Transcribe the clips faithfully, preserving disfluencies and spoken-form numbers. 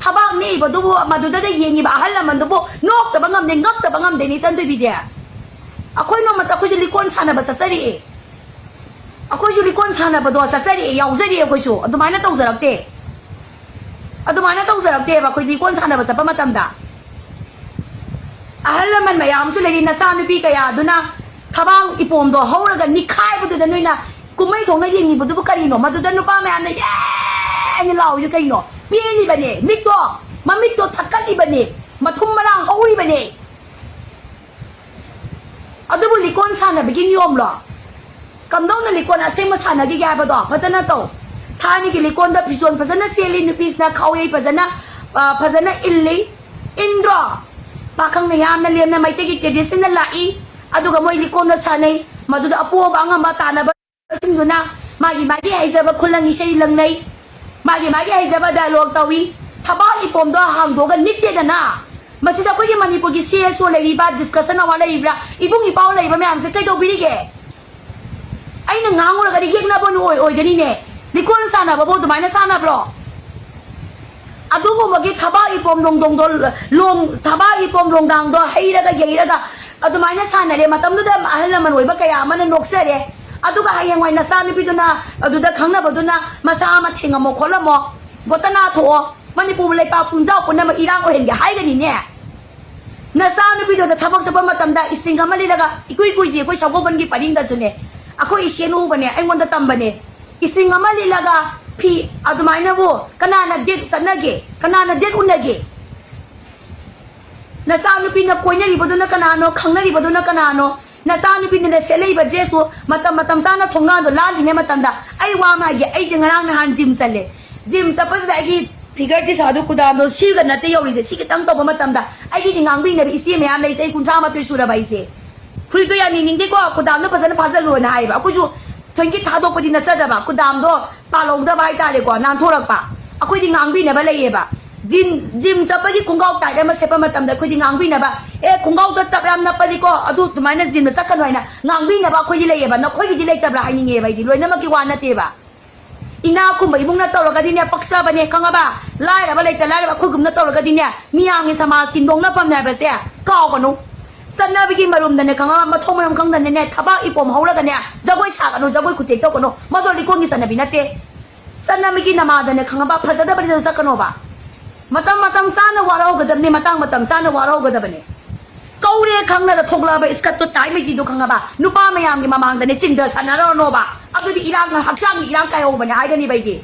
ꯊꯕꯥꯛ ꯅꯦꯛꯏꯕꯗꯨꯕꯨ, ꯃꯗꯨꯗ ꯌꯦꯡꯉꯤꯕ ꯑꯍꯜ ꯂꯃꯟꯗꯨꯕꯨ ꯅꯣꯛꯇꯕ ꯉꯝꯗꯦ, ꯉꯛꯇꯕ ꯉꯝꯗꯦꯅꯦ ꯏꯆꯟ ꯊꯣꯏꯕꯤꯗꯤ꯫ ꯑꯩꯈꯣꯏ ꯅꯣꯡꯃꯇ ꯑꯩꯈꯣꯏꯁꯨ ꯂꯤꯀꯣꯟ ꯁꯥꯟꯅꯕ ꯆꯠꯆꯔꯛꯑꯦ꯫ ꯑꯩꯈꯣꯏꯁꯨ ꯂꯤꯀꯣꯟ ꯁꯥꯟꯅꯕꯗꯣ ꯆꯠꯆꯔꯛꯑꯦ, ꯌꯥꯎꯖꯔꯛꯑꯦ ꯑꯩꯈꯣꯏꯁꯨ꯫ ꯑꯗꯨꯃꯥꯏꯅ ꯇꯧꯖꯔꯛꯇꯦ꯫ ꯑꯗꯨꯃꯥꯏꯅ ꯇꯧꯖꯔꯛꯇꯦꯕ ꯑꯩꯈꯣꯏ ꯂꯤꯀꯣꯟ ꯁꯥꯟꯅꯕ ꯆꯠꯄ ꯃꯇꯝꯗ꯫ ꯑꯍꯜ ꯂꯃꯟ ꯃꯌꯥꯝ ꯑꯃꯁꯨ ꯂꯩꯔꯤ, ꯅꯆꯥꯅꯨꯄꯤ ꯀꯌꯥ ꯑꯗꯨꯅ ꯊꯕꯥꯛ ꯏꯄꯣꯝꯗꯣ ꯍꯧꯔꯒ ꯅꯤꯛꯈꯥꯏꯕꯗꯨꯗ ꯅꯣꯏꯅ ꯀꯨꯝꯍꯩ ꯊꯣꯛꯅ ꯌꯦꯡꯉꯤꯕꯗꯨꯕꯨ ꯀꯔꯤꯅꯣ? ꯃꯗꯨꯗ ꯅꯨꯄꯥ ꯃꯌꯥꯝꯅ "ꯌꯦ!" ꯍꯥꯏꯅ ꯂꯥꯎꯔꯤꯗꯨ ꯀꯩꯅꯣ? ꯄꯦꯜꯂꯤꯕꯅꯦ ꯃꯤꯠꯇꯣ, ꯃꯃꯤꯠꯇꯣ ꯊꯛꯀꯠꯂꯤꯕꯅꯦ, ꯃꯊꯨꯝ ꯃꯔꯥꯡ ꯍꯧꯔꯤꯕꯅꯦ꯫ ꯑꯗꯨꯕꯨ ꯂꯤꯀꯣꯟ ꯁꯥꯟꯅꯕꯒꯤ ꯅꯤꯌꯣꯝꯂꯣ? ꯀꯝꯗꯧꯅ ꯂꯤꯀꯣꯟ ꯑꯁꯦꯡꯕ ꯁꯥꯟꯅꯈꯤꯒꯦ ꯍꯥꯏꯕꯗꯣ ꯐꯖꯅ ꯇꯧ꯫ ꯊꯥꯏꯅꯒꯤ ꯂꯤꯀꯣꯟꯗ ꯐꯤꯖꯣꯜ ꯐꯖꯅ ꯁꯦꯠꯂꯤ, ꯅꯨꯄꯤꯁꯤꯅ ꯈꯥꯎꯌꯩ ꯐꯖꯅ, ꯑ, ꯐꯖꯅ ꯏꯜꯂꯤ, ꯏꯟꯗ꯭ꯔꯣ? ꯄꯥꯈꯪꯅ ꯌꯥꯝꯅ ꯂꯦꯝꯅ ꯃꯩꯇꯩꯒꯤ tradition ꯂꯥꯛꯏ꯫ ꯑꯗꯨꯒ ꯃꯣꯏ ꯂꯤꯀꯣꯟꯗ ꯁꯥꯟꯅꯩ, ꯃꯗꯨꯗ ꯑꯄꯣꯕ ꯑꯉꯝꯕ ꯇꯥꯟꯅꯕꯁꯤꯡꯗꯨꯅ ꯃꯥꯒꯤ ꯃꯥꯒꯤ ꯍꯩꯖꯕ ꯈꯨꯂꯪ ꯏꯁꯩ ꯂꯪꯅꯩ, ꯃꯥꯒꯤ ꯃꯥꯒꯤ ꯍꯩꯖꯕ dialogue ꯇꯧꯏ꯫ ꯊꯕꯥꯛ ꯏꯄꯣꯝꯗꯣ ꯍꯥꯡꯗꯣꯛꯑꯒ ꯅꯤꯛꯇꯦꯗꯅ꯫ ꯃꯁꯤꯗ ꯑꯩꯈꯣꯏꯒꯤ ꯃꯅꯤꯄꯨꯔꯒꯤ C S O ꯂꯩꯔꯤꯕ, discussion award ꯂꯩꯔꯤꯕ꯭ꯔꯥ, ꯏꯕꯨꯡ ꯏꯄꯥꯎ ꯂꯩꯔꯤꯕ ꯃꯌꯥꯝꯁꯦ ꯀꯩꯗꯧꯕꯤꯔꯤꯒꯦ? ꯑꯩꯅ ꯉꯥꯡꯉꯨꯔꯒꯗꯤ ꯌꯦꯛꯅꯕ ꯑꯣꯏ-, ꯑꯣꯏꯒꯅꯤꯅꯦ꯫ ꯂꯤꯀꯣꯟ ꯁꯥꯟꯅꯕꯕꯨ ꯑꯗꯨꯃꯥꯏꯅ ꯁꯥꯟꯅꯕ꯭ꯔꯣ? ꯑꯗꯨꯒꯨꯝꯕꯒꯤ ꯊꯕꯥꯛ ꯏꯄꯣꯝ ꯂꯣꯡꯗꯣꯡꯗꯣ, ꯂꯣꯡ-, ꯊꯕꯥꯛ ꯏꯄꯣꯝ ꯂꯣꯡꯗꯥꯡꯗꯣ ꯍꯩꯔꯒ ꯌꯩꯔꯒ ꯑꯗꯨꯃꯥꯏꯅ ꯁꯥꯟꯅꯔꯦ꯫ ꯃꯇꯝꯗꯨꯗ ꯑꯍꯜ ꯂꯃꯟ ꯑꯣꯏꯕ ꯀꯌꯥ ꯑꯃꯅ ꯅꯣꯛꯆꯔꯦ꯫ ꯑꯗꯨꯒ ꯍꯌꯦꯡꯋꯥꯏ ꯅꯆꯥꯅꯨꯄꯤꯗꯨꯅ ꯑꯗꯨꯗ ꯈꯪꯅꯕꯗꯨꯅ ꯃꯁꯥ ꯑꯃ ꯊꯦꯡꯉꯝꯃꯣ ꯈꯣꯠꯂꯝꯃꯣ, ꯒꯣꯇꯅꯥ ꯊꯣꯛꯑꯣ꯫ ꯃꯅꯤꯄꯨꯔ ꯂꯩꯄꯥꯛ ꯄꯨꯝꯖꯥꯎ ꯄꯨꯝꯅꯃꯛ ꯏꯔꯥꯡ ꯑꯣꯏꯍꯟꯒꯦ ꯍꯥꯏꯒꯅꯤꯅꯦ꯫ ꯅꯆꯥꯅꯨꯄꯤꯗꯨꯗ ꯊꯕꯛ ꯆꯠꯄ ꯃꯇꯝꯗ string ꯑꯃ ꯂꯤꯠꯂꯒ, ꯏꯀꯨꯏ ꯀꯨꯏꯗ꯭ꯔꯤ ꯑꯩꯈꯣꯏ ꯁꯒꯣꯜꯕꯟꯒꯤ ꯄꯔꯤꯡꯗꯁꯨꯅꯦ, ꯑꯩꯈꯣꯏ ꯏꯆꯦꯅ ꯎꯕꯅꯦ, ꯑꯩꯉꯣꯟꯗ ꯇꯝꯕꯅꯦ꯫ String ꯑꯃ ꯂꯤꯠꯂꯒ ꯐꯤ ꯑꯗꯨꯃꯥꯏꯅꯕꯨ ꯀꯅꯥꯅ date ꯆꯠꯅꯒꯦ? ꯀꯅꯥꯅ date ꯎꯅꯒꯦ? ꯅꯆꯥꯅꯨꯄꯤꯅ ꯀꯣꯏꯅꯔꯤꯕꯗꯨꯅ ꯀꯅꯥꯅꯣ? ꯈꯪꯅꯔꯤꯕꯗꯨꯅ ꯀꯅꯥꯅꯣ? ꯅꯆꯥꯅꯨꯄꯤꯗꯨꯅ ꯁꯦꯠꯂꯛꯏꯕ dress ꯇꯨ ꯃꯇꯝ, ꯃꯇꯝ ꯆꯥꯅ ꯊꯣꯡꯒꯥꯟꯗꯣ ꯂꯥꯟꯗ꯭ꯔꯤꯉꯩ ꯃꯇꯝꯗ꯫ ꯑꯩ ꯋꯥ ꯑꯃ ꯍꯥꯏꯒꯦ, ꯑꯩꯁꯦ ꯉꯔꯥꯡ ꯅꯍꯥꯟ gym ꯆꯠꯂꯦ꯫ Gym ꯆꯠꯄꯁꯤꯗ ꯑꯩꯒꯤ figure ꯇꯤꯁꯥꯗꯨ ꯀꯨꯗꯥꯝꯗꯣ ꯁꯤꯒ ꯅꯠꯇꯦ ꯌꯧꯔꯤꯁꯦ, ꯁꯤ ꯈꯤꯇꯪ ꯇꯧꯕ ꯃꯇꯝꯗ ꯑꯩꯒꯤꯗꯤ ꯉꯥꯡꯕꯤꯅꯕ ꯏꯆꯦ ꯃꯌꯥꯝ ꯂꯩꯁꯦ, ꯑꯩ ꯀꯨꯟꯊ꯭ꯔꯥ ꯃꯥꯊꯣꯏ ꯁꯨꯔꯕ ꯑꯩꯁꯦ꯫ ꯐꯨꯔꯤꯠꯇꯣ ꯌꯥꯝ ꯌꯦꯡꯅꯤꯡꯗꯦꯀꯣ, ꯀꯨꯗꯥꯝꯗꯣ ꯐꯖꯅ ꯐꯥꯖꯜꯂꯣꯅ ꯍꯥꯏꯌꯦꯕ꯫ ꯑꯩꯈꯣꯏꯁꯨ ꯊꯣꯏꯒꯤ ꯊꯥꯗꯣꯛꯄꯗꯤ ꯅꯠꯆꯗꯕ, ꯀꯨꯗꯥꯝꯗꯣ ꯄꯥꯜꯍꯧꯗꯕ ꯍꯥꯏꯇꯥꯔꯦꯀꯣ, ꯅꯥꯟꯊꯣꯔꯛꯄ꯫ ꯑꯩꯈꯣꯏꯗꯤ ꯉꯥꯡꯕꯤꯅꯕ ꯂꯩꯌꯦꯕ꯫ Gym, gym ꯆꯠꯄꯒꯤ ꯈꯣꯡꯒ꯭ꯔꯥꯎ tight ꯑꯃ ꯁꯦꯠꯄ ꯃꯇꯝꯗ ꯑꯩꯈꯣꯏꯗꯤ ꯉꯥꯡꯕꯤꯅꯕ, "ꯑꯦ, ꯈꯣꯡꯒ꯭ꯔꯥꯎꯗꯣ ꯇꯞ ꯌꯥꯝ ꯅꯞꯄꯅꯤꯀꯣ, ꯑꯗꯨ ꯑꯗꯨꯃꯥꯏꯅ gymꯗ ꯆꯠꯀꯅꯨ" ꯍꯥꯏꯅ ꯉꯥꯡꯕꯤꯅꯕ ꯑꯩꯈꯣꯏꯗꯤ ꯂꯩꯌꯦꯕ꯫ ꯅꯈꯣꯏꯒꯤꯗꯤ ꯂꯩꯇꯕ꯭ꯔꯥ ꯍꯥꯏꯅꯤꯡꯉꯦꯕ ꯑꯩꯗꯤ, ꯂꯣꯏꯅꯃꯛꯀꯤ ꯋꯥ ꯅꯠꯇꯦꯕ꯫ ꯏꯅꯥꯛ ꯈꯨꯟꯕ ꯏꯃꯨꯡꯅ ꯇꯧꯔꯒꯗꯤꯅꯦ ꯄꯛꯆꯕꯅꯦ, ꯈꯪꯉꯕ? ꯂꯥꯏꯔꯕ ꯂꯩꯇ ꯂꯥꯏꯔꯕ ꯑꯩꯈꯣꯏꯒꯨꯝꯅ ꯇꯧꯔꯒꯗꯤꯅꯦ, ꯃꯤꯌꯥꯝꯒꯤ ꯁꯃꯥꯖꯀꯤ ꯅꯣꯛꯅꯐꯝꯅꯦ ꯍꯥꯏꯕꯁꯦ ꯀꯥꯎꯒꯅꯨ꯫ ꯆꯠꯅꯕꯤꯒꯤ ꯃꯔꯨꯝꯗꯅꯦ, ꯈꯪꯉꯕ? ꯃꯊꯣꯡ ꯃꯔꯝ ꯈꯪꯗꯅꯅꯦ, ꯊꯕꯥꯛ ꯏꯄꯣꯝ ꯍꯧꯔꯒꯅꯦ ꯖꯒꯣꯏ ꯁꯥꯒꯅꯨ, ꯖꯒꯣꯏ ꯈꯨꯊꯦꯛ ꯇꯧꯒꯅꯨ, ꯃꯗꯣ ꯂꯤꯀꯣꯟꯒꯤ ꯆꯠꯅꯕꯤ ꯅꯠꯇꯦ꯫ ꯆꯠꯅꯕꯤꯒꯤ ꯅꯃꯥꯗꯅꯦ, ꯈꯪꯉꯕ? ꯐꯖꯗꯕꯗꯤ ꯆꯠꯀꯅꯣꯕ꯫ ꯃꯇꯝ ꯃꯇꯝ ꯆꯥꯅ ꯋꯥꯔꯍꯧꯒꯗꯕꯅꯦ, ꯃꯇꯥꯡ ꯃꯇꯝ ꯆꯥꯅ ꯋꯥꯔꯍꯧꯒꯗꯕꯅꯦ꯫ ꯀꯧꯔꯦ ꯈꯪꯅꯗ ꯊꯣꯛꯂꯛꯑꯕ ꯏꯁꯀꯠꯇꯣ ꯇꯥꯏ ꯃꯩꯇꯤꯗꯣ, ꯈꯪꯉꯕ? ꯅꯨꯄꯥ ꯃꯌꯥꯝꯒꯤ ꯃꯃꯥꯡꯗꯅꯦ ꯆꯤꯡꯗ ꯁꯥꯟꯅꯔꯅꯣꯕ꯫ ꯑꯗꯨꯗꯤ ꯏꯔꯥꯡ, ꯍꯛꯆꯥꯡꯒꯤ ꯏꯔꯥꯡ ꯀꯥꯏꯍꯧꯕꯅꯦ ꯍꯥꯏꯒꯅꯤꯕ ꯑꯩꯗꯤ꯫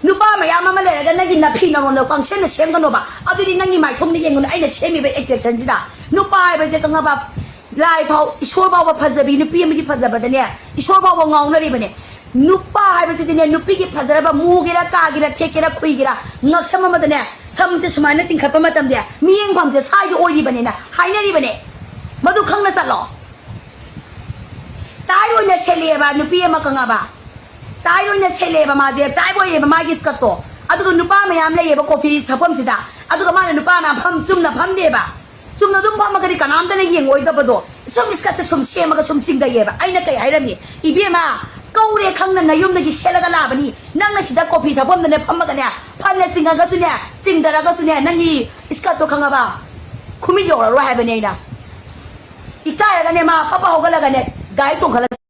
ꯅꯨꯄꯥ ꯃꯌꯥꯝ ꯑꯃ ꯂꯩꯔꯒ ꯅꯪꯒꯤ ꯅꯐꯤ ꯅꯔꯣꯟꯗꯣ ꯄꯪꯁꯦꯝꯗ ꯁꯦꯝꯒꯅꯣꯕ꯫ ꯑꯗꯨꯗꯤ ꯅꯪꯒꯤ ꯃꯥꯏꯊꯣꯡꯗ ꯌꯦꯡꯒꯅꯨ, ꯑꯩꯅ ꯁꯦꯝꯃꯤꯕ attractionꯁꯤꯗ꯫ ꯅꯨꯄꯥ ꯍꯥꯏꯕꯁꯦ, ꯈꯪꯉꯕ? ꯂꯥꯏ ꯐꯥꯎ, ꯏꯁꯣꯔ ꯐꯥꯎꯕ ꯐꯖꯕꯤ, ꯅꯨꯄꯤ ꯑꯃꯒꯤ ꯐꯖꯕꯗꯅꯦ ꯏꯁꯣꯔ ꯐꯥꯎꯕ ꯉꯥꯎꯅꯔꯤꯕꯅꯦ꯫ ꯅꯨꯄꯥ ꯍꯥꯏꯕꯁꯤꯗꯤꯅꯦ, ꯅꯨꯄꯤꯒꯤ ꯐꯖꯔꯕ ꯃꯨꯒꯦꯔꯥ, ꯀꯥꯒꯦꯔꯥ, ꯊꯦꯛꯀꯦꯔꯥ, ꯈꯨꯏꯒꯦꯔꯥ, ꯉꯛꯁꯝ ꯑꯃꯗꯅꯦ ꯁꯝꯁꯦ ꯁꯨꯃꯥꯏꯅ ꯇꯤꯡꯈꯠꯄ ꯃꯇꯝꯗ ꯃꯤꯠꯌꯦꯡꯐꯝꯁꯦ ꯁ꯭ꯋꯥꯏꯗ ꯑꯣꯏꯔꯤꯕꯅꯦꯅ ꯍꯥꯏꯅꯔꯤꯕꯅꯦ꯫ ꯃꯗꯨ ꯈꯪꯅ ꯆꯠꯂꯣ꯫ ꯇꯥꯏ ꯑꯣꯏꯅ ꯁꯦꯠꯂꯛꯑꯦꯕ ꯅꯨꯄꯤ ꯑꯃ, ꯈꯪꯉꯕ? ꯇꯥꯏ ꯑꯣꯏꯅ ꯁꯦꯠꯂꯛꯑꯦꯕ ꯃꯥꯁꯦ, ꯇꯥꯏ ꯑꯣꯏꯔꯦꯕ ꯃꯥꯒꯤ ꯏꯁꯀꯠꯇꯣ꯫ ꯑꯗꯨꯒ ꯅꯨꯄꯥ ꯃꯌꯥꯝ ꯂꯩꯌꯦꯕ ꯀꯣꯐꯤ ꯊꯛꯐꯝꯁꯤꯗ, ꯑꯗꯨꯒ ꯃꯥꯅ ꯅꯨꯄꯥ ꯃꯌꯥꯝ ꯐꯝ, ꯆꯨꯝꯅ ꯐꯝꯗꯦꯕ꯫ ꯆꯨꯝꯅ ꯑꯗꯨꯝ ꯐꯝꯃꯒꯗꯤ ꯀꯅꯥꯝꯇꯅ ꯌꯦꯡꯉꯣꯏꯗꯕꯗꯣ, ꯁꯨꯝ ꯏꯁꯀꯠꯁꯦ ꯁꯨꯝ ꯁꯦꯝꯃꯒ ꯁꯨꯝ ꯆꯤꯡꯊꯩꯌꯦꯕ꯫ ꯑꯩꯅ ꯀꯩ ꯍꯥꯏꯔꯝꯃꯤ? "ꯏꯕꯦꯝꯃ, ꯀꯧꯔꯦ ꯈꯪꯅ ꯅꯌꯨꯝꯗꯒꯤ ꯁꯦꯠꯂꯒ ꯂꯥꯛꯑꯕꯅꯤ, ꯅꯪꯅ ꯁꯤꯗ ꯀꯣꯐꯤ ꯊꯛꯐꯝꯗꯅꯦ ꯐꯝꯃꯒꯅꯦ, ꯐꯅ ꯆꯤꯡꯉꯒꯁꯨꯅꯦ, ꯆꯤꯡꯊꯔꯒꯁꯨꯅꯦ, ꯅꯪꯒꯤ ꯏꯁꯀꯠꯇꯣ, ꯈꯪꯉꯕ, ꯈꯨꯃꯤꯠ ꯌꯧꯔꯔꯣꯏ ꯍꯥꯏꯕꯅꯦ ꯑꯩꯅ"꯫ ꯏꯀꯥꯏꯔꯒꯅꯦ ꯃꯥ ꯄꯞ ꯄꯞ ꯍꯧꯒꯠꯂꯒꯅꯦ ꯒꯥꯔꯤ ꯇꯣꯡꯈꯠꯂ